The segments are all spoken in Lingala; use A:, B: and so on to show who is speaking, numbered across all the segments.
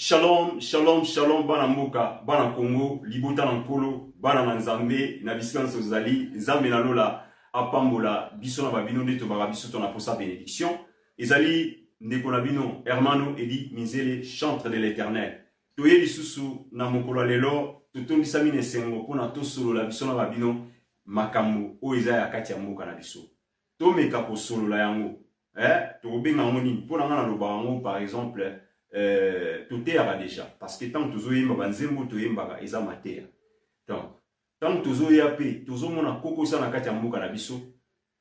A: Shalom, shalom, shalom bana mboka, bana Congo, libota na Nkolo, bana na Nzambe, na bisika nyonso tozali, Nzambe na lola apambola biso na babino nde tobaka biso to na posa benediction. Ezali ndeko na bino Hermano Edi Minzele, chantre de l'Eternel. Toye lisusu na mokolo ya lelo, totondisami na esengo mpona tosolola biso na babino makambo oyo eza ya kati ya mboka na biso. Tomeka kosolola yango. Eh, tokobenga yango nini? Mpo na ngai naloba yango par exemple, toteyaka deja parce que ntango tozoyemba banzembo toyembaka eza mateya. Donc ntango tozoya mpe tozomona kokosa na kati ya mboka na biso,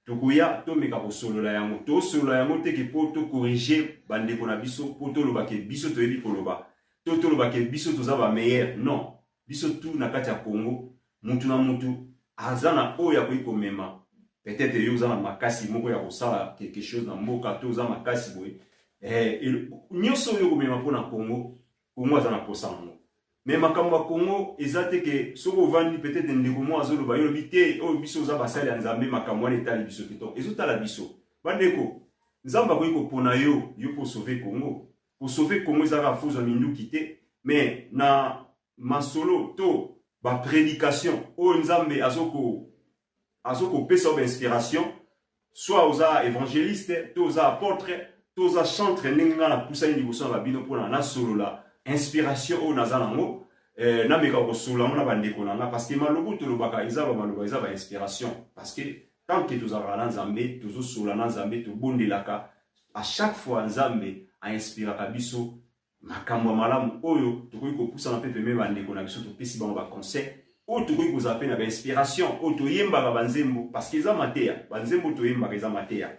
A: tokoya tomeka kosolola yango. Tosolola yango te ke mpo tokorige bandeko na biso, mpo toloba ke biso toyebi koloba, to toloba ke biso toza ba meilleur. Non, biso tu na kati ya Congo, mutu na mutu aza na oyo akoki komema. Peut-être yo oza na makasi moko ya kosala quelque chose na mboka, to oza makasi boye, nyonso oyo okomema mpo na Congo, Congo aza na posa yango. Mais makambo ya Congo eza te ke soki ovandi peut-être ndeko moko azoloba, yo olobi te oyo biso oza basali ya Nzambe, makambo wana etali biso te. Donc ezotala biso bandeko. Nzambe akoki kopona yo, yo mpo sauver Congo. Kosauver Congo eza kaka fozwa minduki te, mais na masolo to ba prédication oyo Nzambe azokopesa yo ba inspiration, soit oza évangéliste to oza apôtre to oza chantre. Ndenge ngai napusani liboso na babino mpona nasolola inspiration oyo naza nango, nameka kosolola yango na bandeko na nga, parce que maloba tolobaka eza bamaloba, eza ba inspiration, parce que tant que tozalaka na Nzambe, tozosolola na Nzambe, tobondelaka à chaque fois, Nzambe ainspiraka biso makambo ya malamu oyo tokoki kopusana mpe pembe bandeko na biso, topesi bango baconseil oyo tokoki kozala mpe na bainspiration oyo toyembaka banzembo, parce que eza mateya. Banzembo toyembaka eza mateya,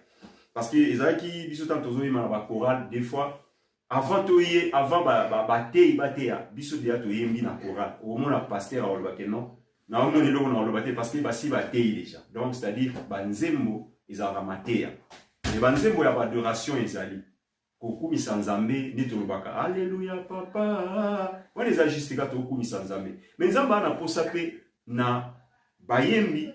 A: parce que ezalaki biso ntango tozoyemba na bachorale, des fois avant toye, avant bateyi bateya biso, deya toyembi na chorale. Okomona pasteur akolobake non, naomona eloko na koloba te, parce que basi bateyi déjà. Donc c'est à dire banzembo ezalaka mateya, mais banzembo ya baadoration ezali kokumisa Nzambe. Nde tolobaka "Alleluya papa", wana eza juste kaka tokumisa Nzambe. Mais Nzambe aza na posa mpe na bayembi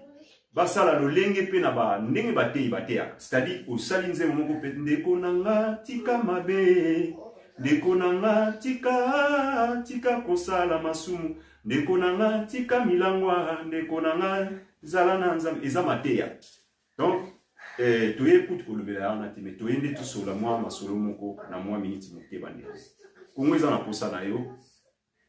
A: basala lolenge mpe na bandenge bateyi bateyaka. C'est-à-dire osali nzembo moko mpe: "Ndeko na nga, tika mabe, ndeko na nga, tika, tika kosala masumu, ndeko na nga, tika milangwa, ndeko na nga, zala na Nzambe." Eza mateya. Donc toye kutu kolobela wana te, mais toye nde tosola mwa masolo moko na mwa miniti moke. Bandeko, Kongo eza na posa na yo,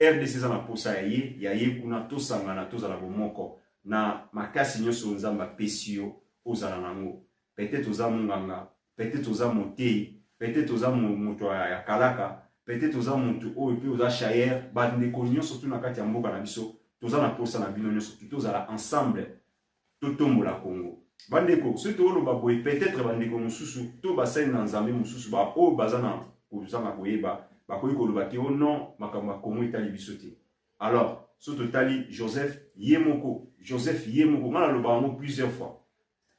A: RDC eza na posa ya ye, ya ye kuna. Tosangana, tozala bomoko na makasi nyonso oyo Nzambe apesi yo ozala nango. Peut-être oza monganga, peut-être oza motei, peut-être oza moto ya kalaka, peut-être oza moto oyo mpe oza chayeur. Bandeko nyonso tu na kati ya mboka na biso, toza na posa na bino nyonso tu, tozala ensemble, totombola Kongo. Bandeko, soki toloba boye, peut-être bandeko mosusu to basali na Nzambe mosusu baoyo baza na kozanga koyeba bakoki koloba te: "O non, makambo ya Kongo etali biso te." Alors so totali Joseph ye moko, Joseph ye moko, ngai naloba yango plusieurs fois,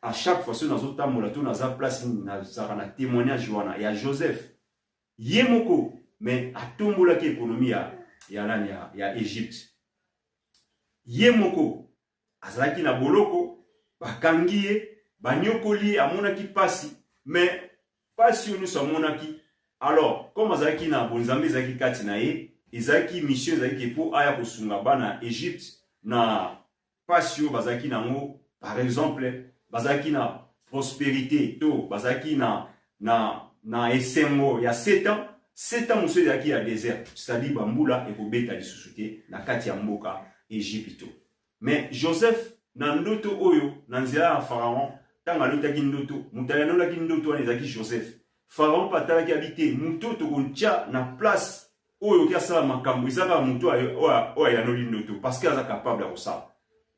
A: à chaque fois soki nazotambola to naza place nini, nazalaka na témoignage wana ya Joseph ye moko. Mais atombolaki économie ya nani, ya Égypte. Ye moko azalaki na boloko, bakangi ye, banyokoli ye, amonaki pasi. Mais pasi oyo nyonso amonaki, alors comme azalaki na bonzambe, ezalaki kati na ye, ezalaki mission, ezalaki mpo aya kosunga bana ya Égypte na pasi oyo bazalaki nango. Par exemple, bazalaki na prospérité to bazalaki na esengo ya 7 ans, 7 ans mosusu ezalaki ya désert, c'est-à-dire bambula ekobeta lisusu te na kati ya mboka Egypte. Mais Joseph, na ndoto oyo na nzela ya Pharaon, ntango alotaki ndoto, moto ayanolaki ndoto wana ezalaki Joseph. Pharaon mpe atalaki, abi te, moto tokotia na place oyo oki asala makambo eza kaka moto oyo ayanoli ndoto, parce que aza capable ya kosala,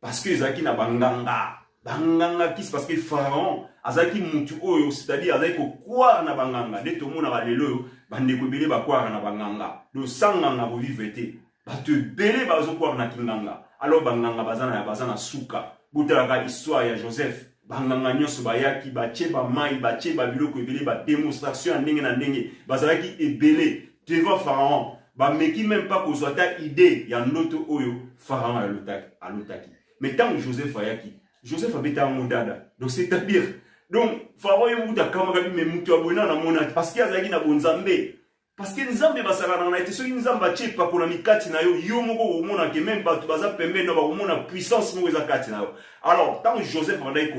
A: parce que ezalaki na banganga, banganga kisi, parce que Pharaon azalaki mutu oyo, c'est-à-dire azalaki kocroire na banganga. Nde tomonaka lelo oyo bandeko ebele bacroire na banganga. Donc sans nganga kovivre te. Bato ebele bazocroire na kinganga. Alors banganga baza na suka. Botalaka histoire ya Joseph, banganga nyonso bayaki, batie bamai, batie babiloko ebele, badémonstration ya ndenge na ndenge, bazalaki ebele devant Pharaon. Bameki même pas kozwa ata idée ya ndoto oyo Pharaon alotaki. Mais ntango Joseph ayaki, Joseph abeta yango dada. Donc c'est-à-dire, donc Pharaon ye mokuta akamaka bi, mais moto ya boye na namonaki, parce que azalaki na bonzambe. Parce que Nzambe basakanaka na ye te. Soki Nzambe atie epakolami kati na yo, yo moko okomona ke meme bato baza pembeni na bakomona puissance moko eza kati na yo. Alors ntango Joseph abandaki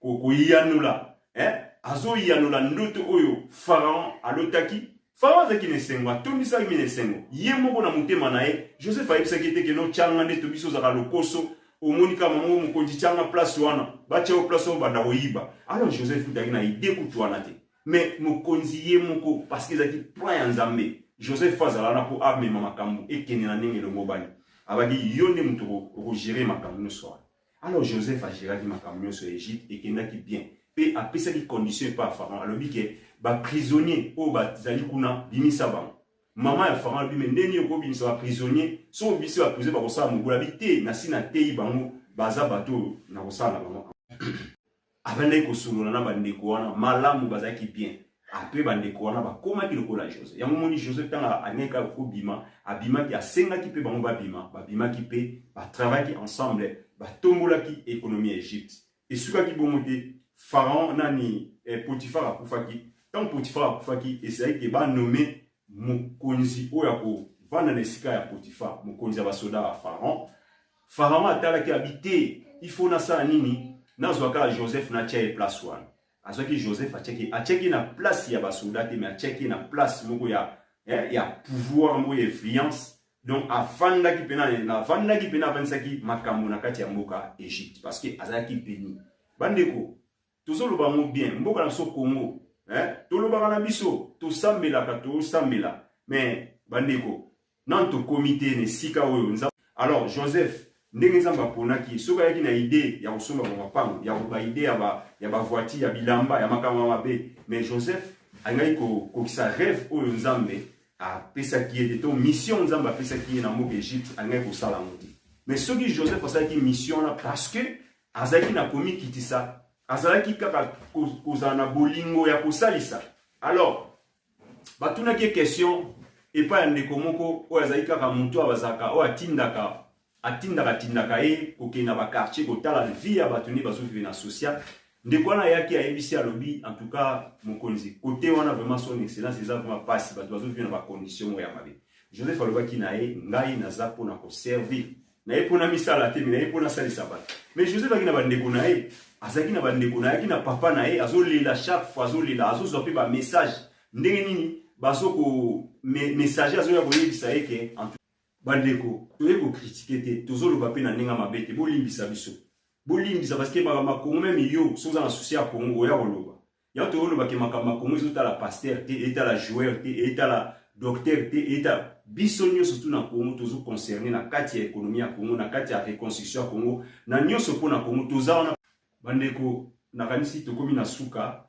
A: koyanola, eh, azoyanola ndoto oyo Pharaon alotaki, Pharaon azalaki na esengo, atondisaki na esengo ye moko na motema na ye. Joseph ayebisaki ete keno tyanga nde to biso ozalaka lokoso, omoni kaka mama mokonzi, tyanga place wana, batya yo place oyo banda koyiba. Alors Joseph kutaki na idée kutu wana te. Mais mokonzi ye moko, parce que ezalaki plan ya Nzambe, Joseph azala wana mpo amema makambo ekende na ndenge elongobani. Abaki yo nde moto okogere makambo nyonso wana. Alors Joseph agéraki makambo nyonso ya Egypte, ekendaki bien. Mpe apesaki condition epai ya Pharaon, alobi ke baprisonnier oyo bazali kuna, bimisa bango. Mama ya Pharaon alobi, me ndenge nini okobimisa baprisonnier? Soki obimisi baprisonnier bakosala mobulu. Abi te, nasi nateyi bango, baza bato oyo nakosala na bango. Abandaki kosolola na bandeko wana malamu, bazalaki bien. Apres bandeko wana bakomaki lokola Joseph. Yango moni Joseph ntango alingaki kaka kobima, abimaki, asengaki mpe bango babima, babimaki mpe batravaki ensemble, batombolaki économie ya Egypte. Esukaki bongo te, Pharaon nani Potiphar akufaki. Ntango Potiphar akufaki, ezalaki ke banome mokonzi oyo akovanda na esika ya Potiphar, mokonzi ya basoda ya Pharaon. Pharaon atalaki, abi te, il faut nasala nini? Nazwa kaka Joseph, natia ye place wana. Azwaki Joseph, atiaki na place ya basoda te, mais atiaki na place moko ya pouvoir moko ya influence. Donc afandaki pena, afandaki pena, afandisaki makambo na kati ya mboka Egypte parce que azalaki béni. Bandeko, tozoloba yango bien, mboka na biso Congo, tolobaka na biso, tosambelaka, tosambela, mais bandeko, nanu tokomi te na esika oyo Nzambe. Alors Joseph, ndenge Nzambe aponaki, soki ayaki na idée ya kosomba bamapango, ya ba idée ya bavoiture, ya bilamba, ya makambo ya mabe, mais Joseph alingaki kokokisa rêve oyo Nzambe apesaki ye te, to mission Nzambe apesaki ye na mboka Egypte, alingaki kosala yango te. Mais soki Joseph asalaki mission wana parce que azalaki na komikitisa, azalaki kaka kozala na bolingo ya kosalisa. Alors batunaki ye question epai ya ndeko moko oyo azalaki kaka motu oyo bazalaka oyo atindaka atindaka tindaka ye kokende na baquartier kotala vie ya bato nde bazovivre na social. Ndeko wana ayaki, ayebisi, alobi: en tout cas mokonzi, kote wana vraiment, son excellence, eza vraiment pasi, bato bazovivre na bacondition moko ya mabe. Joseph alobaki na ye: ngai naza mpona koservir na ye, mpona misala te, me na ye mpona asalisa bato. Mais Joseph azalaki na bandeko na ye, azalaki na bandeko na ye, ayaki na papa na ye, azolela chaque fois, azolela, azozwa mpe bamessage ndenge nini bazoko message azoya koyebisa ye ke. Bandeko, toye kocritiquer te, tozoloba mpe na ndenge mabe te, bolimbisa biso, bolimbisa, parce que makambo ya Kongo, même yo soki oza na souci ya Kongo, oya koloba yango. Toyolobake makambo ya Kongo ezotala pasteur te, etala joueur te, etala docteur te, etala biso nyonso tu na Kongo. Tozoconcerner na kati ya économie ya Kongo, na kati ya reconstruction ya Kongo, na nyonso mpo na Kongo toza wana. Bandeko, nakanisi tokomi na suka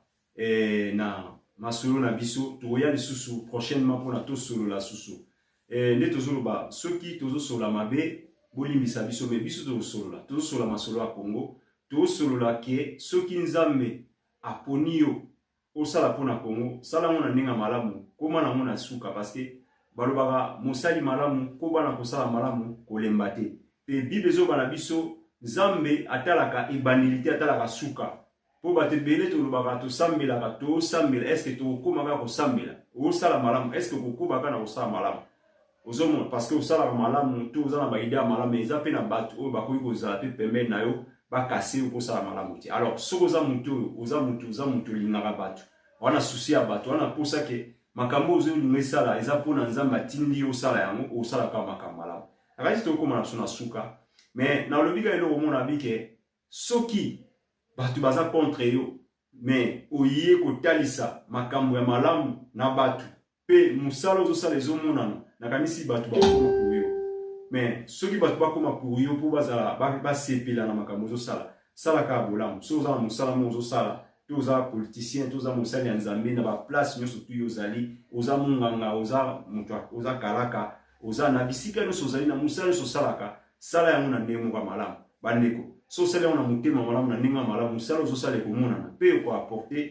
A: na masolo na biso. Tokoya lisusu prochainement mpona tosolola susu. Nde tozoloba, soki tozosolola mabe, bolimbisa biso, me biso tozosolola, tozosolola masolo ya Kongo. Tozosolola ke soki Nzambe aponi yo osala mpona Kongo, sala yango na ndenge ya malamu, kóma nango na suka, parce que balobaka mosali malamu koba na kosala malamu, kolemba te. Mpe Bible ezoba na biso, Nzambe atalaka ebandeli te, atalaka suka. Mpo bato ebele tolobaka, tosambelaka, tosambela, est-ce tokokóma kaka kosambela? Osala malamu, est-ce okokóma kaka na kosala malamu? Ozomona, parce que osalaka malamu to oza na baidée ya malamu, eza mpe na bato oyo bakoki kozala mpe pembeni na yo, bakase yo kosala malamu te. Alors soki oza motu oyo oza motu, oza motu olingaka bato wana, souci ya bato wana, mposa ke makambo oyo ozolinga esala eza mpona Nzambe atindi yo osala yango, osala kaka makambo malamu. Nakati tokóma na biso na suka, mais nalobi kaka eloko omona bike: soki bato baza contre yo, mais oye kotalisa makambo ya malamu na bato mpe mosala ozosala ezomonana, nakanisi bato bakóma pour yo. Mais soki bato bakóma pour yo mpo bazala basepela na makambo ozosala, sala kaka bolamu. Soki oza na mosala moko ozosala, to oza politicien, to oza mosali ya Nzambe, na baplace nyonso tu yo ozali, oza monganga, oza moto, oza kalaka, oza na bisika nyonso ozali, na mosala nyonso osalaka, sala yango na ndenge moko ya malamu. Bandeko, so osali yango na motema malamu, na ndenge ya malamu, mosala ozosala ekomonana mpe ekoapporter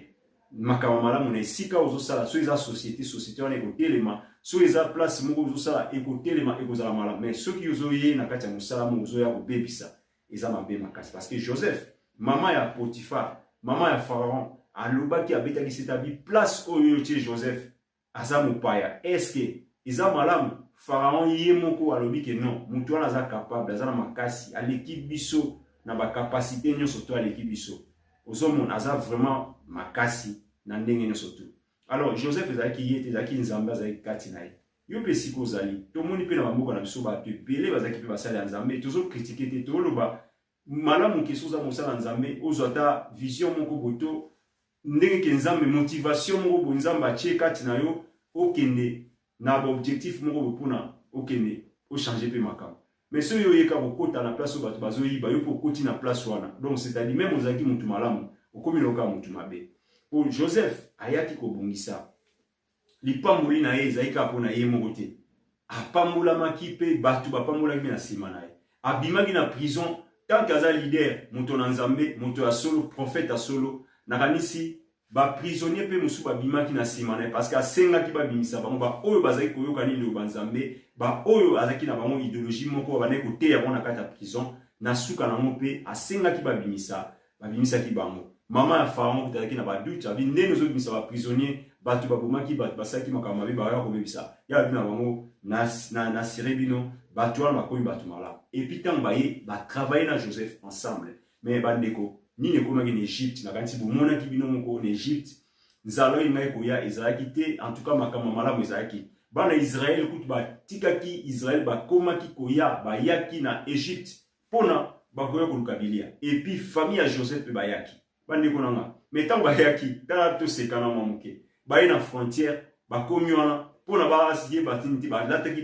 A: makambo malamu na esika ozosala. So eza société, société wana ekotelema. So eza place moko ozosala, ekotelema, ekozala malamu. Mais soki ozoye na kati ya mosala moko, ozoya kobebisa, eza mabe makasi. Parce que Joseph, mama ya Potiphar, mama ya Pharaon, alobaki, abetaki setabi: place oyo otie Joseph. Aza mopaya, est-ce que eza malamu? Pharaon ye moko alobi ke non, moto wana aza capable, aza na makasi, aleki biso na bacapacité nyonso to aleki biso. Ozomona, aza vraiment makasi na ndenge nyonso tu. Alors Joseph ezalaki ye te, ezalaki Nzambe azalaki kati na ye. Yo mpe esika ozali, tomoni mpe na bamboka na biso bato ebele bazalaki mpe basali ya Nzambe. Tozocritiquer te, toloba malamu ke soki oza mosala Nzambe, ozwa ata vision moko boye to ndenge ke Nzambe, motivation moko boye Nzambe atie kati na yo, okende na baobjectif moko boye mpona okende ochanger mpe makambo. Mais soki oyeka kokota na place oyo bato bazoyiba, yo mpe okoti na place wana. Donc c'est-à-dire, même ozalaki motu malamu, okomi na kaka motu mabe. Po Joseph ayaki kobongisa lipamboli na ye, ezalaki kaka mpona ye moko te. Apambolamaki mpe bato bapambolaki mpe na nsima na ye. Abimaki na prison tant que aza leader, moto na Nzambe, moto ya solo, prophète ya solo. Nakanisi baprisonnier mpe mosusu babimaki na nsima na ye, parce que asengaki babimisa bango, baoyo bazalaki koyoka nini liloba Nzambe, baoyo azalaki na bango idéologie moko, babandaki koteya bango na kati ya prison. Na suka nango mpe asengaki babimisa, babimisaki bango. Mama ya Pharaon kuta azalaki na badoute, abi ndenge ozobimisa baprisonnier, bato babomaki bato, basalaki makambo mabe, baya kobebisa ya babi na bango. Nasire bino, bato wana bakomi bato malamu. Et puis ntango baye batravaille na Joseph ensemble, mais bandeko, nini ekomaki na Egypte? Nakanisi bomonaki bino moko na Egypte, nzala oyo elingaki koya ezalaki te. En tout cas, makambo malamu ezalaki. Bana Israele kutu batikaki Israele, bakomaki koya, bayaki na Egypte mpona bakoya koluka bilia. Et puis famille ya Joseph mpe bayaki, bandeko na nga. Mais ntango bayaki, tala, tosekana mwa moke, baye na frontière, bakomi wana mpona bayeba tini te, balataki,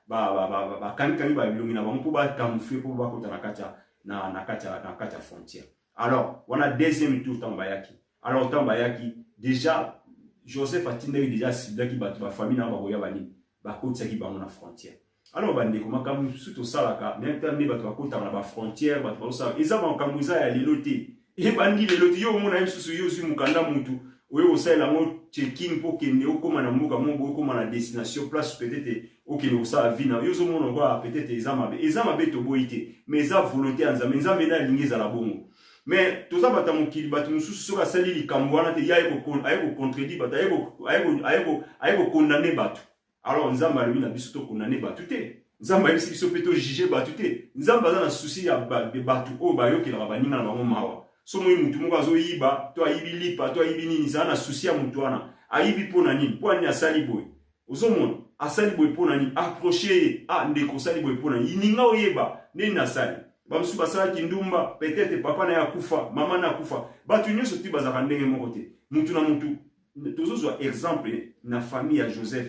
A: bakangikangi babilongi na bango mpo bacamoufle, mpo bakota na kati ya frontière. Alors wana deuxième tour ntango bayaki. Alors ntango bayaki déjà, Joseph atindaki déjà, asiblaki bato, bafamille na bango bakoya, banini, bakotisaki bango na frontière. Alors bandeko, makambo mosusu tosalaka même nde bato bakotaka na bafrontière, bato bazosala, eza makambo eza ya lelo te, ebandi lelo te. Yo omona ye mosusu, yo ozwi mokanda, mutu oyo kosalela yango checking mpo okende okóma na mboka moko boye, okóma na destination, place peut-être okende kosala vie na yo, ozomona lokola peut-être eza mabe. Eza mabe, toboyi te, mais eza volonté ya Nzambe. Nzambe nde alingi ezala bongo. Mais toza bato ya mokili. Bato mosusu, soki asali likambo wana te, ye aye kocontredire bato, aye kocondamner bato. Alors Nzambe alobi na biso tocondamner bato te. Nzambe ayebisi biso mpe tojuger bato te. Nzambe aza na souci ya bato oyo bayokelaka baninga na bango mawa. So moi mutu moko azoyiba, to ayibi lipa, to ayibi nini, zala na souci ya mutu wana. Ayibi mpo na nini? Mpo nini asali boye? Ozomona, asali boye mpo na nini? Approche ye: "Ah ndeko, osali boye mpo na nini?" Ninga oyeba ndeni nasali. Bamosusu basalaki ndumba, peut-être papa na ye akufa, mama na akufa. Bato nyonso ti bazalaka ndenge moko te. Mutu na mutu, tozozwa exemple na famille ya Joseph,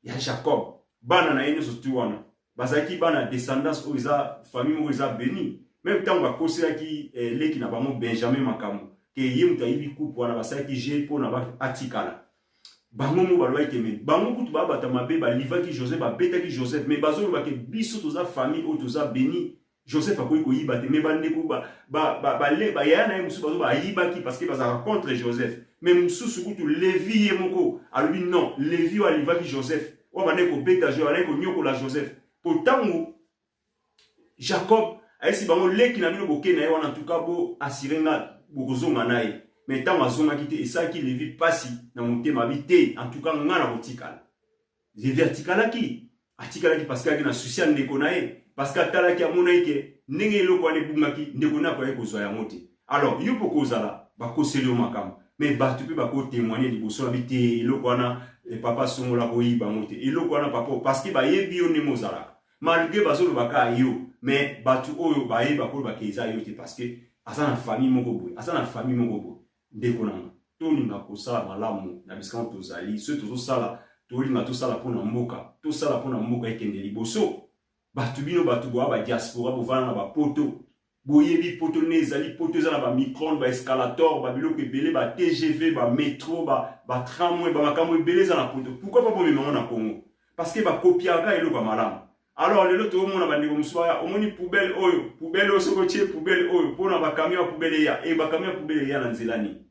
A: ya Jacob, bana na ye nyonso ti wana bazalaki bana descendance oyo eza famille moko eza béni. Même ntango bakoselaki leki na bango Benjamin makambo ke ye moto ayibi coupe wana, basalaki je mpona atikala. Bango mo balobaki ke, mais bango kutu babata mabe, balivaki Joseph, babetaki Joseph, mais bazoloba ke biso toza famille oyo toza béni, Joseph akoki koyiba te. Mais bandeko bayaya na ye mosusu bazo bayibaki parce que bazalaka contre Joseph. Mais mosusu kutu, Levi ye moko alobi non. Levi oyo alivaki Joseph, oyo bandeki kobeta, bandeki konyokola Joseph, po ntango Jacob ayesi bango: "Leki na bino, boke na ye wana, ntuka bo assurer nga bokozonga na ye." Mais ntango azongaki te, esalaki Levi mpasi na motema. Abi te, en tout cas nga na kotikala. Levi atikalaki, atikalaki parce que ayaki na souci ya ndeko na ye, parce que atalaki, amonaki ke ndenge eloko wana ebungaki, ndeko na akoyaki kozwa yango te. Alors yo mpo kozala bakoseli yo makambo, mais bato mpe bakotémoigne liboso na bi te, eloko wana papa songola koyiba yango te, eloko wana papa, parce que bayebi yo ndenge ozalaka. Malgré bazolobaka yo, mais bato oyo bayeba kolobaka eza yo te, parce que aza na famille moko boye, aza na famille moko boye. Ndeko nanga, tolinga kosala malamu na bisika tozali. Soki tozosala, tolinga tosala mpona mboka, tosala mpona mboka ekende liboso. Bato, bino bato boya badiaspora, bovanda na bapoto, boyebi poto nde ezali. Poto eza na bamicro-ondes, baescalator, babiloko ebele, ba TGV, bamétro, batramway, bamakambo ebele eza na poto. Pourquoi pas bomemango na Congo? Parce que bakopiaka eloko ya malamu. Alors lelo toomona bandeko mosusu baya, omoni poubelle oyo, poubelle oyo, soki otie poubelle oyo mpona bacamion ya poubelle eya, e bacamion ya poubelle eya na nzela nini?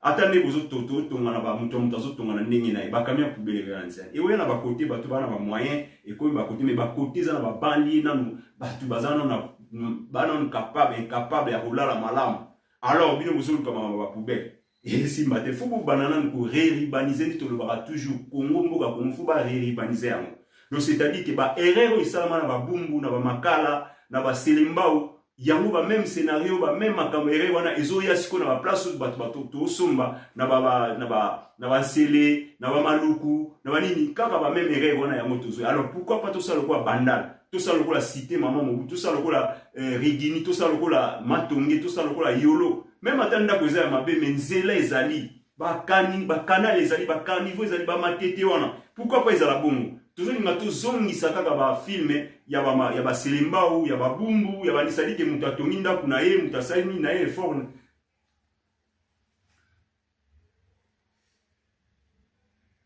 A: Ata nde bozotonga na bamoto, moto azotonga na ndenge na ye, bacamion ya poubelle eya na nzela, eoya na bakote. Bato baa na bamoyen, ekomi bakote, mais bakote eza na babanlieue nanu, bato baza nanu baa nanu capable, incapable ya kolala malamu. Alors bino bozoluka makambo bapoubelle. Esimba te. Faut bobanda nanu ko reribaniser nde tolobaka toujours Congo mboka Congo faut ba reribaniser yango. Donc c'est-à-dire que ba erreur oyo esalama na ba Bumbu na ba Makala na ba Selembao yango ba même scénario ba même makambo erreur wana ezoya sikoyo na ba place oyo bato bato tosomba na ba, ba na ba na ba Nsele na ba Maluku na ba nini kaka ba même erreur wana yango tozoya. Alors pourquoi pas tosala lokola Bandal, tosala lokola Cité Maman Mobutu, tosala lokola Rigini, tosala lokola Matonge, tosala lokola Yolo. Meme ata ndako eza ya mabe mais nzela ezali, ba kani, ba canal ezali, ba caniveau ezali, ba matete wana. Pourquoi pas ezala bongo? Tozolinga tozongisa kaka ba film ya ba ya ba Selembao, ya ba Bumbu, ya ba nisali ke moto atongi ndako na ye, moto asali nini na ye effort.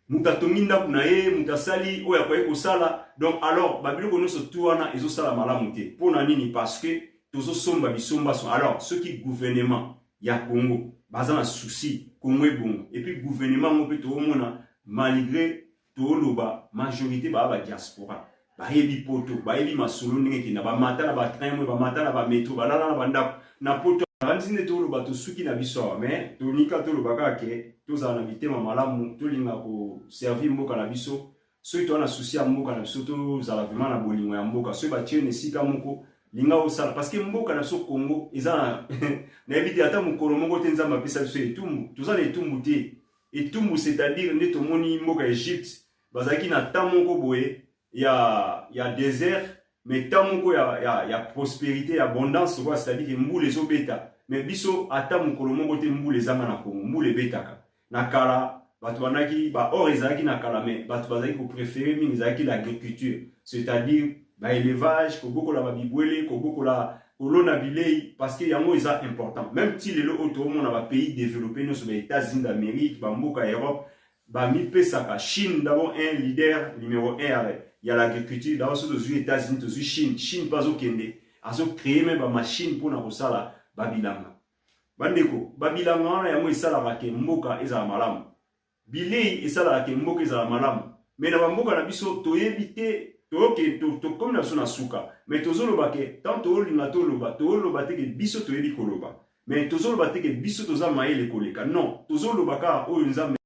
A: Moto atongi ndako na ye, moto asali oyo akoki kosala. Donc alors ba biloko nyonso tout wana ezosala malamu te. Mpo na nini? Parce que tozosomba bisomba so. Alors soki gouvernement ya Congo baza na souci Congo ebonga, et puis gouvernement ngo mpe toomona malgré tooloba majorité baa ba diaspora, bayebi poto, bayebi masolo ndenge ekenda, bamata na batrain mwe, bamata na bametro, balala na bandako na poto. Bandisi nde toloba tosuki na biso awa, mais tonika toloba kaka ke tozala na mitema malamu, tolinga koservir mboka na biso. Soki toza na souci ya mboka na biso, tozala vraiment na bolingo ya mboka. Soki batie na esika moko, linga osala, parce que mboka na biso Congo eza na nayebi te ata mokolo moko te Nzambe apesa biso etumbu. Toza na etumbu te. Etumbu c'est-à-dire nde tomoni mboka Egypte bazalaki na temps moko boye ya désert, mais temps moko ya prospérité, ya abondance quoi, c'est-à-dire que mbula ezobeta. Mais biso ata mokolo moko te mbula ezanga na Congo. Mbula ebetaka na kala, bato bandaki ba or ezalaki na kala, mais bato bazalaki kopréférer mingi ezalaki l'agriculture, c'est-à-dire baélevage, kobokola babibwele, kobokola, kolona bilei, parce que yango eza important. Même ti lelo oyo toomona bapays développé nyonso, ba États-Unis d'Amérique, bamboka ya Europe bamipesaka. Chine d'abord, un leader numéro 1 ya l'agriculture d'abord. Soki tozwi États-Unis, tozwi Chine, Chine mpe azokende azocréer même bamachine mpona kosala babilanga. Bandeko, babilanga wana yango esalaka ke mboka ezala malamu, bilei esalaka ke mboka ezala malamu. Mais na bamboka na biso toyebi te. Toyoke tokomi na biso na suka, mais tozoloba ke tant tozolinga toloba, tozoloba te ke biso toyebi koloba, mais tozoloba te ke biso toza mayele koleka. Non, tozoloba kaka oyo Nzambe.